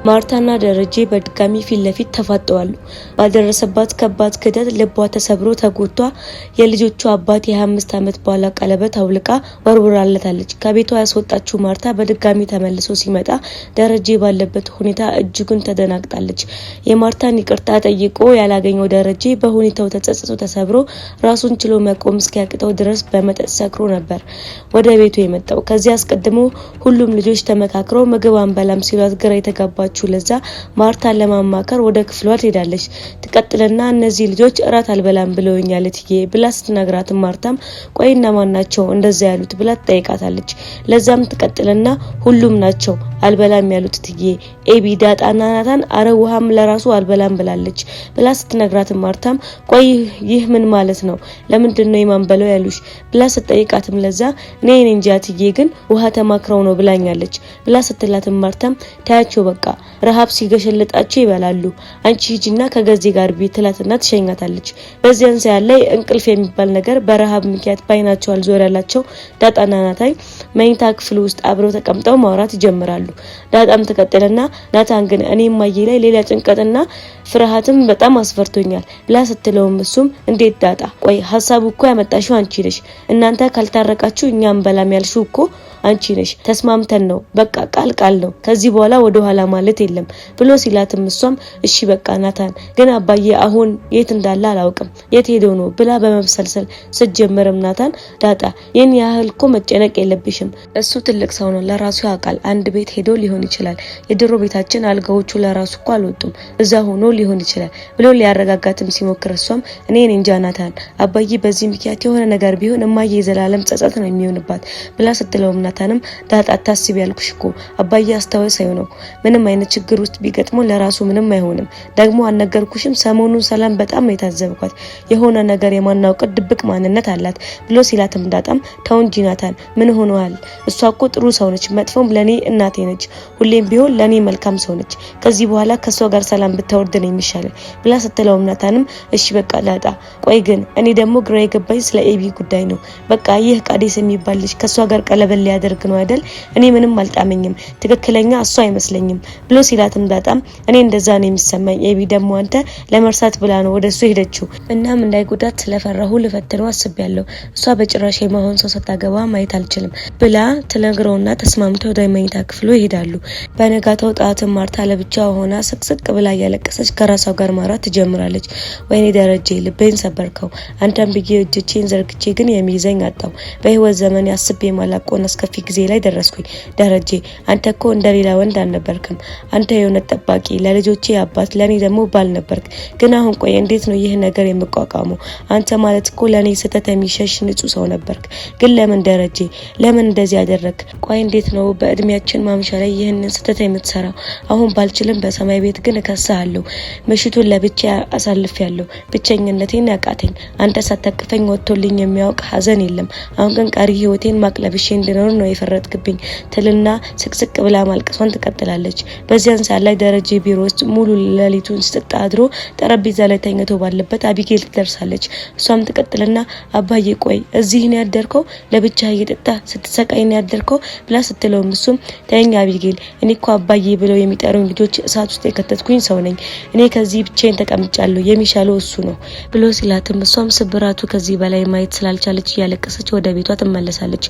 ማርታና ደረጀ በድጋሚ ፊት ለፊት ተፋጠዋል። ባደረሰባት ከባድ ክህደት ልቧ ተሰብሮ ተጎድቷ የልጆቹ አባት የ25 ዓመት በኋላ ቀለበት አውልቃ ወርውራለታለች። ከቤቷ ያስወጣችው ማርታ በድጋሚ ተመልሶ ሲመጣ ደረጀ ባለበት ሁኔታ እጅጉን ተደናግጣለች። የማርታን ይቅርታ ጠይቆ ያላገኘው ደረጀ በሁኔታው ተጸጽቶ ተሰብሮ ራሱን ችሎ መቆም እስኪያቅተው ድረስ በመጠጥ ሰክሮ ነበር ወደ ቤቱ የመጣው። ከዚህ አስቀድሞ ሁሉም ልጆች ተመካክረው ምግብ አንበላም ሲሏት ግራ የተጋባችው ለዛ ማርታን ለማማከር ወደ ክፍሏ ትሄዳለች። ትቀጥልና እነዚህ ልጆች እራት አልበላም ብለውኛል እትዬ ብላ ስትነግራት ማርታም ቆይ እነማን ናቸው እንደዛ ያሉት ብላ ትጠይቃታለች። ለዛም ትቀጥልና ሁሉም ናቸው አልበላም ያሉት እትዬ፣ ኤቢ፣ ዳጣና ናታን፣ አረ ውሃም ለራሱ አልበላም ብላለች ብላ ስትነግራት ማርታም ቆይ ይህ ምን ማለት ነው? ለምንድን ነው የማንበለው ያሉሽ ብላ ስትጠይቃትም ለዛ እኔ እንጃ እትዬ፣ ግን ውሃ ተማክረው ነው ብላኛለች ብላ ስትላትም ማርታም ታያቸው በቃ ረሃብ ሲገሸልጣቸው ይበላሉ። አንቺ ሂጂና ከገዜ ጋር ቤት ትላትና ትሸኛታለች። በዚያን ሰዓት ላይ እንቅልፍ የሚባል ነገር በረሃብ ምክንያት ባይናቸው አልዞር ያላቸው ዳጣና ናታን መኝታ ክፍል ውስጥ አብረው ተቀምጠው ማውራት ይጀምራሉ። ዳጣም ትቀጥልና ናታን ግን እኔ እማዬ ላይ ሌላ ጭንቀትና ፍርሃትም በጣም አስፈርቶኛል ብላ ስትለውም እሱም እንዴት ዳጣ፣ ቆይ ሀሳቡ እኮ ያመጣሽው አንቺ ነሽ። እናንተ ካልታረቃችሁ እኛ አንበላም ያልሽው እኮ አንቺ ነሽ። ተስማምተን ነው በቃ ቃል ቃል ነው። ከዚህ በኋላ ወደ ኋላ ማለት የለም ብሎ ሲላትም እሷም እሺ በቃ ናታን ግን አባዬ አሁን የት እንዳለ አላውቅም፣ የት ሄዶ ነው ብላ በመብሰልሰል ስትጀምርም ናታን ዳጣ ይህን ያህል እኮ መጨነቅ የለብሽም፣ እሱ ትልቅ ሰው ነው፣ ለራሱ ያውቃል። አንድ ቤት ሄዶ ሊሆን ይችላል። የድሮ ቤታችን አልጋዎቹ ለራሱ እኮ አልወጡም፣ እዛ ሆኖ ሊሆን ይችላል ብሎ ሊያረጋጋትም ሲሞክር እሷም እኔ እንጃ ናታን አባዬ በዚህ ምክንያት የሆነ ነገር ቢሆን እማዬ የዘላለም ጸጸት ነው የሚሆንባት ብላ ስትለውም ናታንም ዳጣ አታስቢ ያልኩሽ እኮ አባዬ አስተዋይ ሰው ነው። ምንም አይነት ችግር ውስጥ ቢገጥመው ለራሱ ምንም አይሆንም። ደግሞ አልነገርኩሽም፣ ሰሞኑን ሰላም በጣም ነው የታዘብኳት። የሆነ ነገር የማናውቅ ድብቅ ማንነት አላት ብሎ ሲላትም ዳጣም ተው እንጂ ናታን ምን ሆነዋል? እሷ እኮ ጥሩ ሰው ነች፣ መጥፎም ለኔ እናቴ ነች። ሁሌም ቢሆን ለኔ መልካም ሰው ነች። ከዚህ በኋላ ከሷ ጋር ሰላም ብታወርድ ነው የሚሻለው ብላ ስትለውም ናታንም እሺ በቃ ዳጣ፣ ቆይ ግን እኔ ደግሞ ግራ የገባኝ ስለ ኤቢ ጉዳይ ነው። በቃ ይህ ቃዴስ የሚባል ልጅ ከሷ ጋር ቀለበት ሊያደርግ ነው አይደል? እኔ ምንም አልጣመኝም፣ ትክክለኛ እሱ አይመስለኝም ብሎ ሲላትም ዳጣም እኔ እንደዛ ነው የሚሰማኝ፣ ኤቢ ደግሞ አንተ ለመርሳት ብላ ነው ወደ እሱ ሄደችው። እናም እንዳይጎዳት ስለፈራሁ ልፈትነው አስቤያለሁ። እሷ በጭራሽ የማሆን ሰው ስታገባ ማየት አልችልም ብላ ትነግረውና ተስማምተው ወደ መኝታ ክፍሉ ይሄዳሉ። በነጋታው ጠዋትም ማርታ ለብቻ ሆና ስቅስቅ ብላ እያለቀሰች ከራሷ ጋር ማውራት ትጀምራለች። ወይኔ ደረጀ ልቤን ሰበርከው፣ አንተን ብዬ እጆቼን ዘርግቼ ግን የሚይዘኝ አጣው። በህይወት ዘመን አስቤ የማላውቀውን አስከፊ ጊዜ ላይ ደረስኩኝ። ደረጀ አንተ እኮ እንደሌላ ወንድ አልነበርክም። አንተ የእውነት ጠባቂ፣ ለልጆቼ አባት፣ ለኔ ደግሞ ባል ነበርክ። ግን አሁን ቆይ እንዴት ነው ይህ ነገር የምቋቋመው? አንተ ማለት እኮ ለኔ ስህተት የሚሸሽ ንጹህ ሰው ነበርክ። ግን ለምን ደረጀ ለምን እንደዚህ ያደረግ? ቆይ እንዴት ነው በእድሜያችን ማምሻ ላይ ይህንን ስህተት የምትሰራው? አሁን ባልችልም በሰማይ ቤት ግን እከስሃለሁ። ምሽቱን ለብቻ አሳልፌያለሁ። ብቸኝነቴን ያቃተኝ አንተ ሳታቅፈኝ ወጥቶልኝ የሚያውቅ ሀዘን የለም። አሁን ግን ቀሪ ህይወቴን ማቅለብሼ እንድኖር ነው የፈረድክብኝ ትልና ስቅስቅ ብላ ማልቀሷን ትቀጥላለች። በዚያን ሰዓት ላይ ደረጀ ቢሮ ውስጥ ሙሉ ሌሊቱን ሲጠጣ አድሮ ጠረጴዛ ላይ ተኝቶ ባለበት አቢጌል ትደርሳለች። እሷም ትቀጥልና አባዬ ቆይ እዚህ ነው ያደርከው? ለብቻ እየጠጣ ስትሰቃይ ነው ያደርከው? ብላ ስትለውም እሱም ተይኝ አቢጌል፣ እኔ እኮ አባዬ ብለው የሚጠሩኝ ልጆች እሳት ውስጥ የከተትኩኝ ሰው ነኝ። እኔ ከዚህ ብቻዬን ተቀምጫለሁ፣ የሚሻለው እሱ ነው ብሎ ሲላትም እሷም ስብራቱ ከዚህ በላይ ማየት ስላልቻለች እያለቀሰች ወደ ቤቷ ትመለሳለች።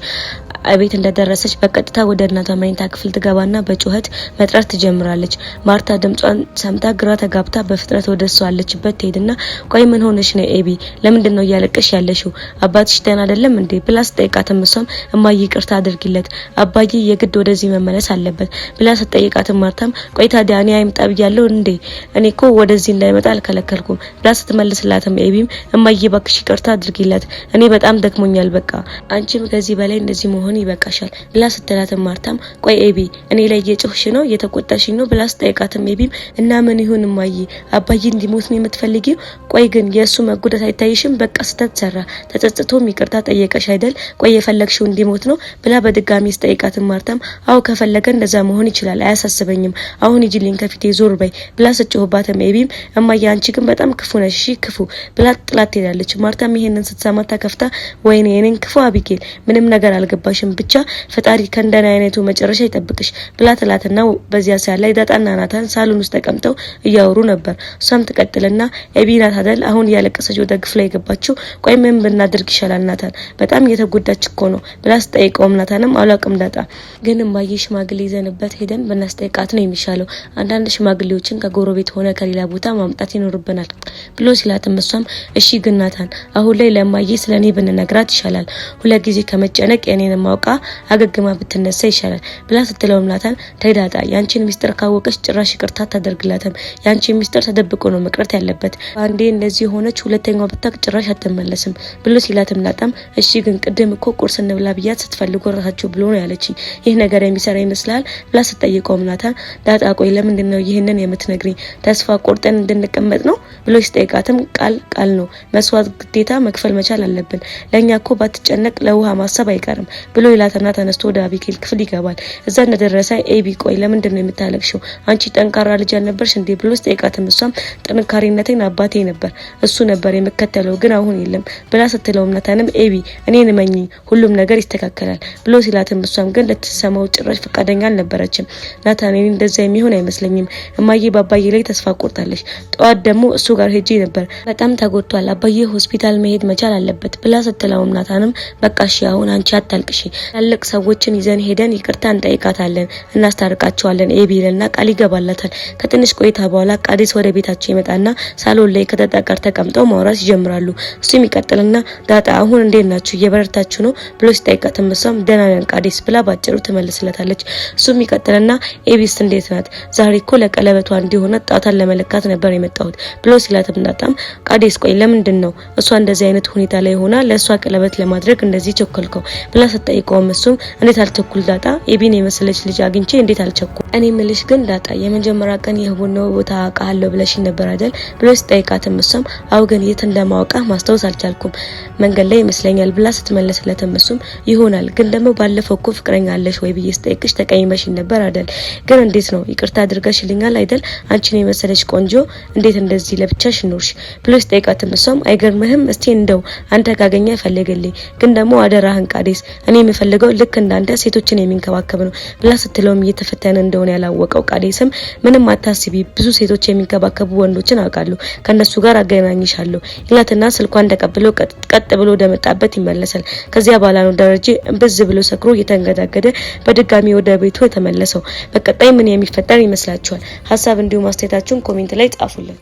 ቤት እንደደረሰች በቀጥታ ወደ እናቷ መኝታ ክፍል ትገባና በጩኸት መጥራት ትጀምራለች። ማርታ ድምጿን ሰምታ ግራ ተጋብታ በፍጥነት ወደ እሷ አለችበት ትሄድና ቆይ ምን ሆነሽ ነው ኤቢ? ለምንድን ነው እያለቀሽ ያለሽው? አባትሽ ደህና አይደለም እንዴ? ብላ ስትጠይቃትም እሷም እማዬ ይቅርታ አድርጊለት አባዬ የግድ ወደዚህ መመለስ አለበት ብላ ስትጠይቃትም ማርታም ቆይ ታዲያ እኔ አይምጣ ብያለሁ እንዴ? እኔ እኮ ወደዚህ እንዳይመጣ አልከለከልኩም ብላ ስትመልስላትም ኤቢም እማዬ እባክሽ ይቅርታ አድርጊለት እኔ በጣም ደክሞኛል፣ በቃ አንቺም ከዚህ በላይ እንደዚህ መሆን ይበቃሻል ብላ ስትላትም ማርታም ቆይ ኤቢ እኔ ላይ እየጮህሽ ነው እየተቆጣሽኝ ነው ብላ ስትጠይቃትም ኤቢም እና ምን ይሁን እማዬ አባዬ እንዲሞት ነው የምትፈልጊው? ቆይ ግን የእሱ መጎዳት አይታይሽም? በቃ ስህተት ሰራ ተጸጽቶም ይቅርታ ጠየቀሽ አይደል? ቆይ የፈለግሽው እንዲሞት ነው ብላ በድጋሚ ስጠይቃትም ማርታም አዎ ከፈለገ ከፈለገ እንደዛ መሆን ይችላል፣ አያሳስበኝም። አሁን ሂጂልኝ ከፊቴ ዞር በይ ብላ ስትጮህባትም ኤቢም እማዬ አንቺ ግን በጣም ክፉ ነሽ፣ እሺ ክፉ ብላ ጥላት ትሄዳለች። ማርታም ይሄንን ስትሰማ ተከፍታ ወይኔ የኔን ክፉ አቢጌል ምንም ነገር አልገባሽም፣ ብቻ ፈጣሪ ከእንደኔ አይነቱ መጨረሻ ይጠብቅሽ ብላ ትላትና በዚያ ሰዓት ላይ ዳጣና ናታን ሳሎን ውስጥ ተቀምጠው እያወሩ ነበር። እሷም ትቀጥልና ኤቢ ናት አይደል አሁን እያለቀሰች ወደ ክፍሏ የገባችው? ቆይ ምን ብናደርግ ይሻላል ናታን በጣም እየተጎዳች እኮ ነው ብላ ስጠይቀውም ናታንም አላውቅም ዳጣ፣ ግን እማዬ ሽማግሌ ይዘንበት ሄደን ብናስጠይቃት ነው የሚሻለው። አንዳንድ ሽማግሌዎችን ከጎረቤት ሆነ ከሌላ ቦታ ማምጣት ይኖርብናል ብሎ ሲላትም እሷም እሺ ግን ናታን አሁን ላይ ለእማዬ ስለ እኔ ብንነግራት ይሻላል፣ ሁለት ጊዜ ከመጨነቅ የኔን ማውቃ አገግማ ብትነሳ ይሻላል ብላ ስትለውም ናታን ተይ ዳጣ፣ ያንቺን ሚስጥር ካወቀች ጭራሽ ይቅርታ አታደርግላትም። ያንቺን ሚስጥር ተደብቆ ነው መቅረት ያለበት። አንዴ እንደዚህ ሆነች፣ ሁለተኛው ብታቅ ጭራሽ አትመለስም ብሎ ሲላትም ናታም እሺ ግን ቅድም እኮ ቁርስ እንብላ ብያት ስትፈልጉ ራሳችሁ ብሎ ነው ያለችኝ፣ ይህ ነገር የሚሰራ ይመስላል ብላ ስትጠይቀውም ናታን ዳጣ ቆይ ለምንድን ነው ይህንን የምትነግሪኝ? ተስፋ ቆርጠን እንድንቀመጥ ነው ብሎ ሲጠይቃትም ቃል ቃል ነው፣ መስዋዕት ግዴታ መክፈል መቻል አለብን። ለእኛ እኮ ባትጨነቅ ለውሃ ማሰብ አይቀርም ብሎ ይላትና ተነስቶ ወደ አቢጌል ክፍል ይገባል። እዛ እንደደረሰ ኤቢ ቆይ ለምንድን ነው የምታለቅሽው? አንቺ ጠንካራ ልጅ አልነበርሽ እንዴ ብሎ ሲጠይቃትም እሷም ጥንካሬነቴን አባቴ ነበር እሱ ነበር የምከተለው ግን አሁን የለም ብላ ስትለውም ናታንም ኤቢ እኔን እመኚኝ ሁሉም ነገር ይስተካከላል ብሎ ሲላትም እሷም ግን ልትሰማው ጭራሽ ፈቃደኛ አልነበረችም። ናታን እኔ እንደዛ የሚሆን አይመስለኝም። እማዬ በአባዬ ላይ ተስፋ ቆርጣለች። ጠዋት ደግሞ እሱ ጋር ሄጄ ነበር፣ በጣም ተጎድቷል። አባዬ ሆስፒታል መሄድ መቻል አለበት ብላ ስትለውም ናታንም በቃ እሺ አሁን አንቺ አታልቅሺ፣ ትላልቅ ሰዎችን ይዘን ሄደን ይቅርታ እንጠይቃታለን፣ እናስታርቃቸዋለን ኤቢ ይልና ቃል ይገባላታል። ከትንሽ ቆይታ በኋላ ቃዲስ ወደ ቤታቸው ይመጣና ሳሎን ላይ ከዳጣ ጋር ተቀምጠው ማውራት ይጀምራሉ። እሱም ይቀጥልና ዳጣ አሁን እንዴት ናችሁ? እየበረታችሁ ነው ብሎ ሲጠይቃትም እሷም ደህና ነን ቃዲስ ብላ ባጭሩ ትመልስለታለች። እሱም ይቀጥልና ኤቢስ እንዴት ናት? ዛሬ እኮ ለቀለበቷ እንዲሆነ ጣቷን ለመለካት ነበር የመጣሁት ብሎ ሲላትም ዳጣም ቃዲስ ቆይ ለምንድን ነው እሷ እንደዚህ አይነት ሁኔታ ላይ ሆና ለእሷ ቀለበት ለማድረግ እንደዚህ ቸኮልከው ብላ ስትጠይቀውም እሱም እንዴት አልቸኩል ዳጣ፣ ኤቢን የመሰለች ልጅ አግኝቼ እንዴት አልቸኩል? እኔ ምልሽ ግን ዳጣ የመጀመሪያ ቀን የቡናው ቦታ አውቃለሁ ብለሽ ነበር አይደል ብሎ ሲጠይቃትም እሷም አዎ ግን የት እንደማውቃ ማስታወስ አልቻልኩም መንገድ ላይ ይመስለኛል ብላ ስትመለስለትም እሱም ይሆናል ግን ደግሞ ባለፈው እኮ ፍቅረኛ አለሽ ወይ ብዬ ስጠይቅሽ ተቀይመሽ ነበር አይደል? ግን እንዴት ነው ይቅርታ አድርገሽልኛል አይደል? አንቺን የመሰለች ቆንጆ እንዴት እንደዚህ ለብቻሽ ኖርሽ ብሎ ሲጠይቃትም እሷም አይገርምህም? እስቲ እንደው አንተ ካገኘ ፈልግልኝ፣ ግን ደግሞ አደራህን ቃዴስ፣ እኔ የምፈልገው ልክ እንዳንተ ሴቶችን የሚንከባከብ ነው ብላ ስትለውም እየተፈተነ እንደሆነ ያላወቀው ቃዴስም ምንም አታስቢ፣ ብዙ ሴቶች የሚንከባከቡ ወንዶችን አውቃለሁ፣ ከነሱ ጋር አገናኝሻለሁ ይላትና ስልኳን ተቀብሎ ቀጥ ብሎ ወደመጣበት ይመለሳል። ከዚያ በኋላ ነው ደረጀ እምብዝ ብሎ ሰክሮ እየተንገዳገደ በድጋሚ ወደ ቤቱ የተመለሰው። በቀጣይ ምን የሚፈጠር ይመስላችኋል? ሀሳብ እንዲሁም አስተያየታችሁን comment ላይ ጻፉልን።